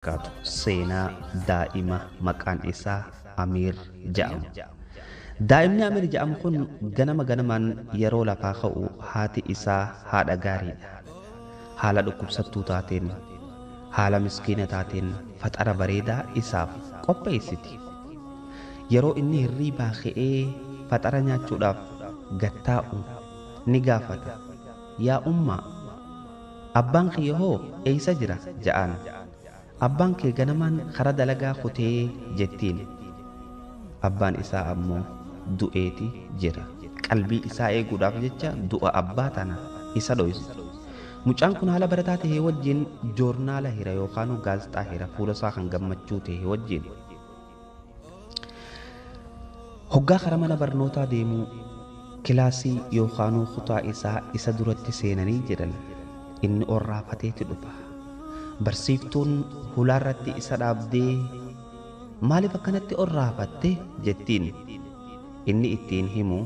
Fakkaatu seenaa daa'ima maqaan isaa Amiir jedhamu. Daa'imni Amiir jedhamu kun ganama ganamaan yeroo lafaa ka'u haati isaa haadha gaariidha. Haala dhukkubsattuu taateen, haala miskiina taateen faxara bareedaa isaaf qopheessiti. Yeroo inni hirriibaa ka'ee faxara nyaachuudhaaf gattaa'u ni gaafata. "Yaa ummaa, abbaan kiyya hoo eessa jira?" ja'aan. "Abbaan kee ganamaan kara dalagaa kutee," jettiin. Abbaan isaa ammoo du'eeti jira. Qalbii isaa eeguudhaaf jecha du'a abbaa tana isa dhoysu. Mucaan kun haala barataa ta'e wajjin joornaala hira yookaan gaazexaa hira, fuula isaa kan gammachuu ta'e wajjin. Hoggaa kara mana barnootaa deemuu kilaasii yookaan kutaa isaa isa duratti seenanii jiran, inni orraafateeti dhufa. Barsiiftuun hulaarratti isa dhaabdee, "Maaliif akkanatti orraafatte?" jettiin. Inni ittiin himu,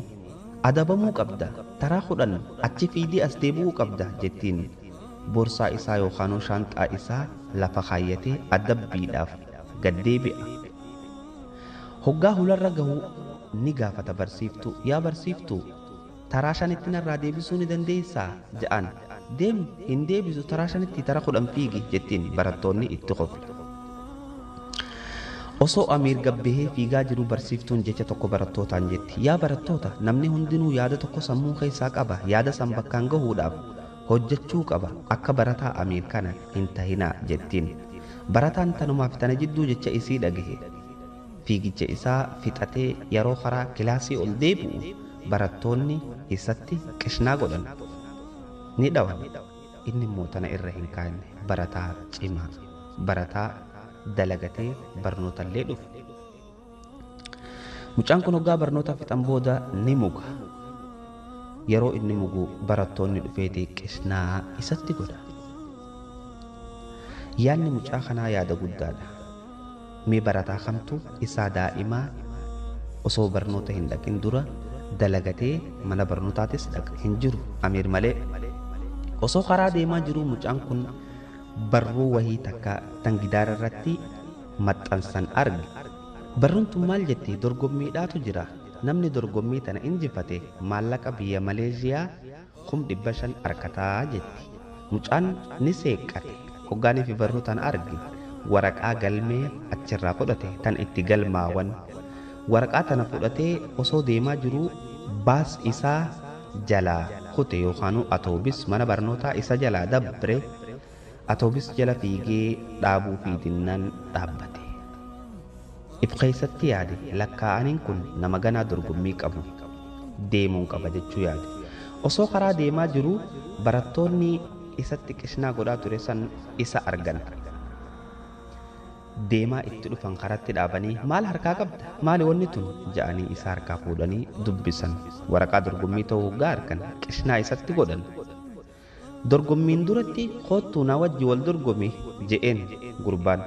"Adabamuu qabda, taraa 10 achi fiigdee as deebi'uu qabda," jettiin. Boorsaa isaa yookaan shaanxaa isaa lafa kaayyatee adabbiidhaaf gad deebi'a. Hoggaa hularra gahu ni gaafata barsiiftuu, "Yaa barsiiftuu, taraa 5tti narraa deebisuu ni dandeessaa?" ja'an. "Deem, hin deebisu, taraa 5tti tara 10 fiigi," jettiin. Barattoonni itti qofla. Osoo Amiir gabbahee fiigaa jiru barsiiftuun jecha tokko barattootaan jetti. "Yaa barattoota, namni hundinuu yaada tokko sammuu keessaa qaba. Yaada san bakkaan gahuudhaaf hojjechuu qaba. Akka barataa Amiir kana hin tahinaa," jettiin. Barataan tanumaaf tana jidduu jecha isii dhagahe. Fiigicha isaa fixatee yeroo karaa kilaasii ol deebi'u barattoonni isatti qishnaa godhan. Ni dhawan. Inni immoo tana irra hin kaa'inne, barataa cimaa, barataa dalagatee barnootallee dhufu. Mucaan kun hoggaa barnoota fixan booda ni muga. Yeroo inni mugu barattoonni dhufeeti qishnaa isatti godha. Yaadni mucaa kanaa yaada guddaadha. Mee barataa kamtu isaa daa'imaa osoo barnoota hin dhaqin dura dalagatee mana barnootaatis dhaqa? Hin jiru Amiir malee. Osoo karaa deemaa jiruu mucaan kun barruu wahii takka tan gidaara irratti maxxansan arge. Barruun tun maal jetti? Dorgommiidhaatu jira. Namni dorgommii tana injifate maallaqa biyya Maleeshiyaa 500,000 argataa jetti. Mucaan ni seeqqate. Hoggaanii fi barruu tana arge, waraqaa galmee achirraa fudhate tan itti galmaawan. Waraqaa tana fudhatee osoo deemaa jiruu baas isaa jalaa kute yookaan atoobis mana barnootaa isa jalaa dabre. Atoobis jala fiigee dhaabuu fi dinnaan dhaabbate. If keessatti yaade, lakkaa'aniin kun nama ganaa dorgommii qabu deemuun qaba jechuu yaade. Osoo karaa deemaa jiruu barattoonni isatti qishnaa godhaa ture san isa argan. Deemaa itti dhufan, karatti dhaabanii, "Maal harkaa qabda? Maali wanni tun?" ja'anii isa harkaa fuudhanii dubbisan. Waraqaa dorgommii ta'uu hoggaa argan qishnaa isatti godhan. Dorgommiin duratti, "Koottuu na wajji wal dorgomi," je'een gurbaan.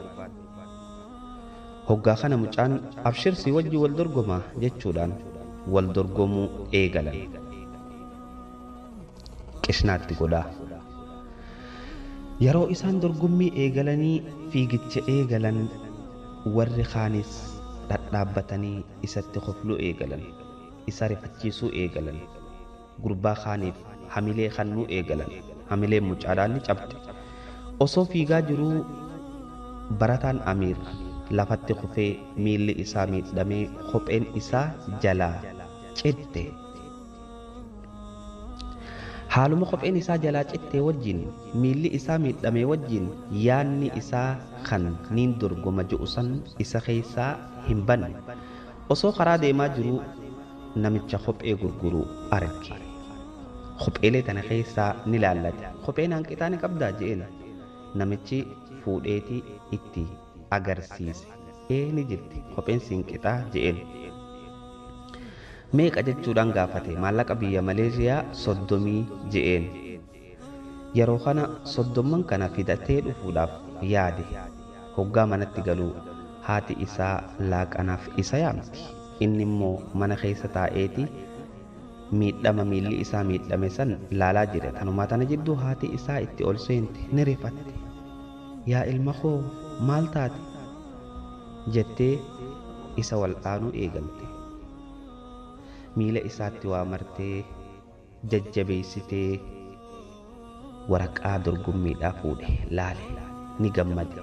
Hoggaa kana mucaan, "Abshir, si wajji wal dorgomaa," jechuudhaan wal dorgomuu eegalan. Qishnaatti godhaa. Yeroo isaan dorgommii eegalanii fiigicha eegalan, warri kaanis dhadhaabbatanii isatti kofluu eegalan. Isa rifachiisuu eegalan. Gurbaa kaaniif hamilee kannuu eegalan. Hamileen mucaadhaan ni cabde. Osoo fiigaa jiruu barataan Amiir lafatti kufee miilli isaa miidhamee kopheen isaa jalaa citte. Haaluma kopheen isaa jalaa cittee wajjin, miilli isaa miidhame wajjin, yaanni isaa kan niin dorgoma je'u san isa keessaa hin banne. Osoo karaa deemaa jiruu namicha kophee gurguru arge. Kopheelee tana keessaa ni laallate. "Kopheen hanqixaa ni qabdaa?" je'een. Namichi fuudheeti itti agarsiise. "Ee, ni jirti kopheen siinqixaa," je'een. "Meeqa?" jechuudhaan gaafate. "Maallaqa biyya Maleeshiyaa 30," je'een. Yeroo kana 30n kana fidatee dhufuudhaaf yaade. Hoggaa manatti galuu haati isaa laaqanaaf isa yaamti. Inni immoo mana keessa taa'eeti miidhama miilli isaa miidhame san laalaa jira. Tanumaa tana jidduu haati isaa itti ol seente, ni rifatte. Yaa ilma koo maal taate jettee isa wal'aanuu eegalte. Miila isaatti waa martee jajjabeessitee waraqaa dorgommiidhaa fuudhe laale ni gammade.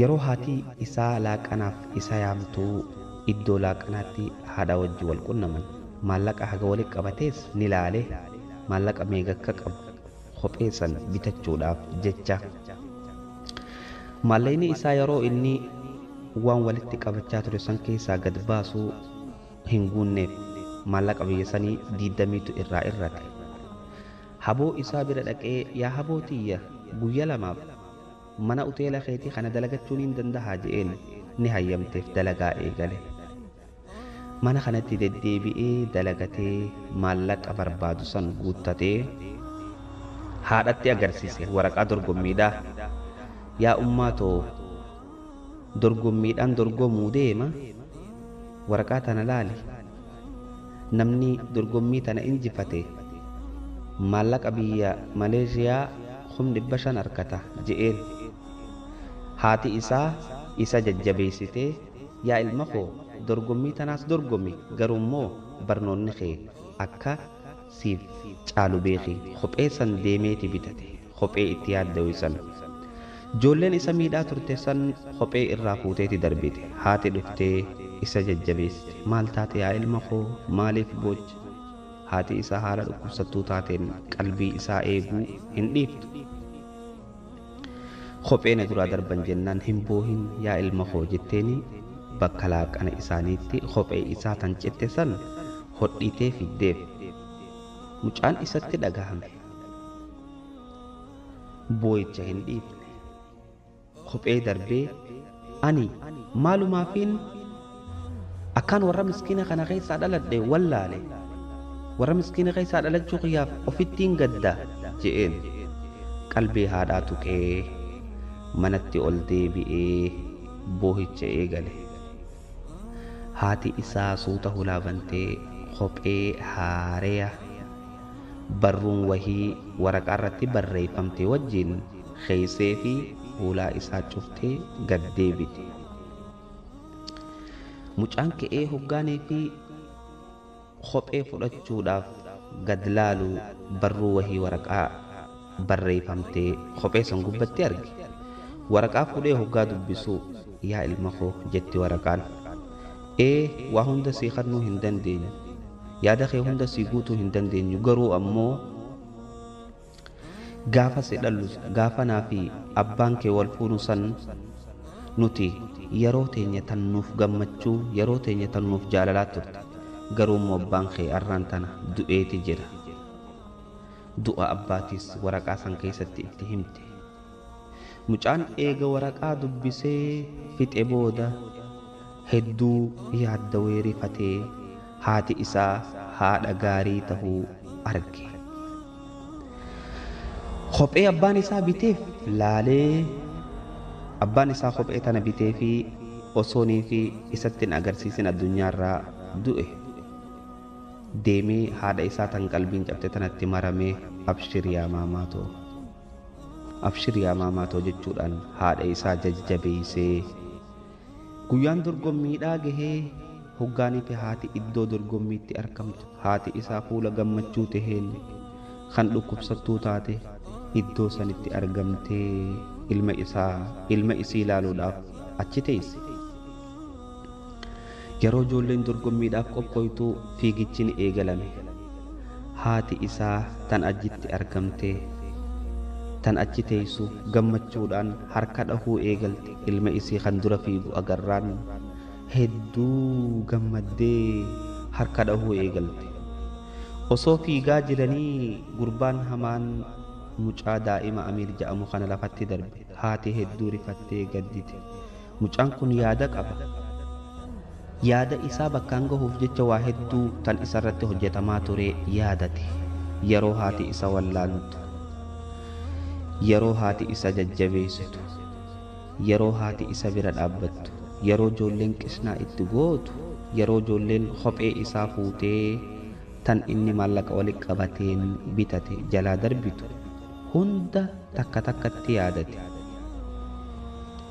Yeroo haati isaa laaqanaaf isa yaamtuu iddoo laaqanaatti haadha wajji wal qunnaman. Maallaqa haga walitti qabatees ni laale. Maallaqa meeqa akka qabu kophee san bitachuudhaaf jecha. Maallaqni isaa yeroo inni waan walitti qabachaa ture san keessaa gad baasuu hin guunneef maallaqa biyya sanii 20 irraa irrate. Haboo isaa bira dhaqee yaa haboo tiyya guyya lamaaf mana uteela keetii kana dalagachuun hin dandahaa je'een ni hayyamteef dalagaa eegale. Mana kanatti deddeebi'ee dalagatee maallaqa barbaadu san guuttatee haadhatti agarsiise waraqaa dorgommiidhaa. Yaa ummaatoo dorgommiidhaan dorgomuu deema waraqaa tana laali. Namni dorgommii tana injifate maallaqa biyya Maleeshiyaa 500 argata je'een. Haati isaa isa jajjabeessitee yaa ilma koo dorgommii tanaas dorgomi garuu immoo barnoonni kee akka siif caalu beeki. Kophee san deemeeti bitate kophee itti yaadda'u san. Ijoolleen isa miidhaa turte san kophee irraa fuuteeti darbite. Haati dhuftee isa jajjabeessite. Maal taate yaa ilma koo maaliif boocha? Haati isaa haala dhukkubsattuu taateen qalbii isaa eeguu hin dhiiftu. Kophee na duraa darban jennaan hin boohin yaa ilma koo jetteeni bakka laaqana isaaniitti kophee isaa tan citte san hodhitee fiddeef. Mucaan isatti dhagahame. Boo'icha hin dhiifne. Kophee darbee ani maalumaafiin akkaan warra miskiina kana keessaa dhaladhe wallaale. Warra miskiina keessaa dhalachuu kiyyaaf ofittiin gadda je'een. Qalbii haadhaa tuqee manatti ol deebi'ee boo'icha eegale. Haati isaa suuta hulaabantee kophee haareya barruun wahii waraqaa irratti barreeffamte wajjin keeysee fi hulaa isaa cuftee gad deebite. Mucaan ka'ee hoggaanii fi kophee fudhachuudhaaf gad laalu barruu wahii waraqaa barreeffamtee kophee san gubbatti arge. Waraqaa fuudhee hoggaa dubbisu yaa ilma koo jetti waraqaan. Ee waa hunda sii kennuu hin dandeenyu. Yaada kee hunda sii guutuu hin dandeenyu garuu ammoo gaafa si dhallu gaafa naa fi abbaan kee wal fuunu san nuti yeroo teenya tan nuuf gammachuu yeroo teenya tan nuuf jaalalaa turte garuu immoo abbaan kee arraan tana du'eeti jira. Du'a abbaatiis waraqaa san keessatti itti himte. Mucaan eega waraqaa dubbisee fixe booda hedduu yaaddawee rifatee haati isaa haadha gaarii tahuu arge. Kophee abbaan isaa biteef laalee abbaan isaa kophee tana bitee fi osoonii fi isatti hin agarsiisin addunyaarraa du'e. Deemee haadha isaa tan qalbiin cabte tanatti maramee abshir yaa maamaatoo. Abshir yaa maamaatoo jechuudhaan haadha isaa jajjabeessee guyyaan dorgommiidhaa gahee hoggaanii fi haati iddoo dorgommiitti argamtu haati isaa fuula gammachuu taheen kan dhukkubsattuu taate iddoo sanitti argamtee ilma isii ilaaluudhaaf achi teesse. Yeroo ijoolleen dorgommiidhaaf qophooytu fiigichi ni eegalame. Haati isaa tan achitti argamtee tan achi teessu gammachuudhaan harka dhahuu eegalte. Ilma isii kan dura fiigu agarraan hedduu gammaddee harka dhahuu eegalte. Osoo fiigaa jiranii gurbaan hamaan mucaa daa'ima Amiir jedhamu kana lafatti darbe. Haati hedduu rifattee gaddite. Mucaan kun yaada qaba. Yaada isaa bakkaan gahuuf jecha waa hedduu tan isarratti hojjetamaa ture yaadate. Yeroo haati isa wallaantu, yeroo haati isa jajjabeessitu, yeroo haati isa bira dhaabbattu, yeroo ijoolleen qishnaa itti gootu, yeroo ijoolleen kophee isaa fuutee tan inni maallaqa walitti qabateen bitate jalaa darbitu Hunda takka takkatti yaadate.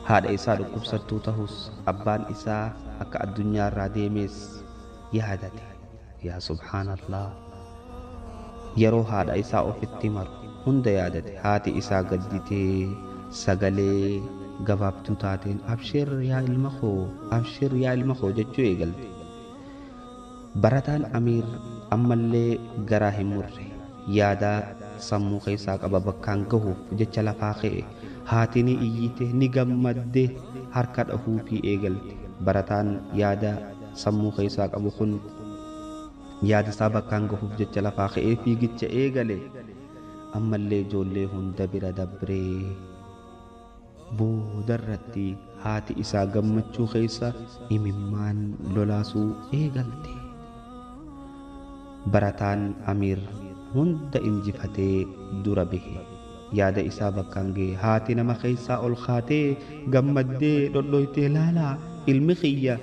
Haadha isaa dhukkubsattuu tahus, abbaan isaa akka addunyaarraa deemes yaadate. Yaa subhaanallah! Yeroo haadha isaa ofitti maru hunda yaadate. Haati isaa gadditee sagalee gabaabtuu taateen, "Abshir yaa ilma koo, abshir yaa ilma koo," jechuu eegalte. Barataan Amiir ammallee garaa hin murre. Yaada sammuu keessaa qaba bakkaan gahuuf jecha lafaa ka'e. Haati ni iyyite, ni gammadde, harka dhahuufii eegalte. Barataan yaada sammuu keessaa qabu kun yaada isaa bakkaan gahuuf jecha lafaa ka'ee fiigicha eegale. Ammallee ijoollee hunda bira dabree boodarratti haati isaa gammachuu keessa imimmaan lolaasuu eegalte. Barataan Amiir hunda injifatee dura bahe. Yaada isaa bakkaan gahe. Haati nama keessaa ol kaatee gammaddee dhodhoytee, "Laalaa, ilmi kiyya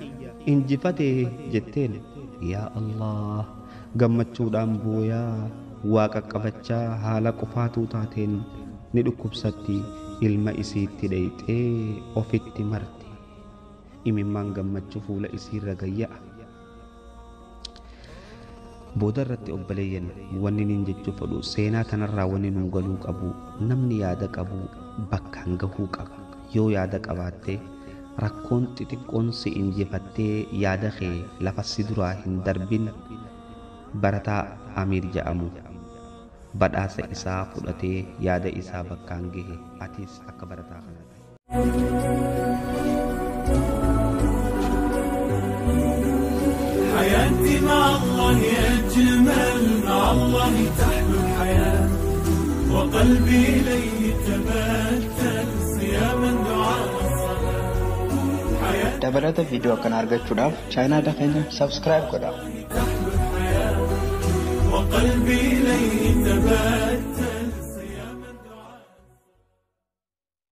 injifate," jetteen. Yaa Allah! Gammachuudhaan booyaa, waa qaqqabachaa, haala qofaatuu taateen ni dhukkubsatti. Ilma isiitti dheyxee ofitti marte. Imimmaan gammachuu fuula isiirra gayya'a. Booda irratti, obboleeyyan, wanni nin jechuu fedhu, seenaa tanarraa wanni nuu galuu qabu, namni yaada qabu bakkaan gahuu qaba. Yoo yaada qabaatte, rakkoon xixiqqoon si injifattee yaada kee lafa si duraa hin darbin. Barataa Amiir jedhamu badhaasa isaa fudhatee yaada isaa bakkaan gahe. Atis akka barataa kanaa. حياتي مع الله أجمل، مع الله تحلو الحياة، وقلبي إليه تبتل، صياما دعاء الصلاة. حياتي Dabalata viidiyoo akkana argachuudhaaf chaanaala keenya subscribe godhaa. تحلو الحياة، وقلبي إليه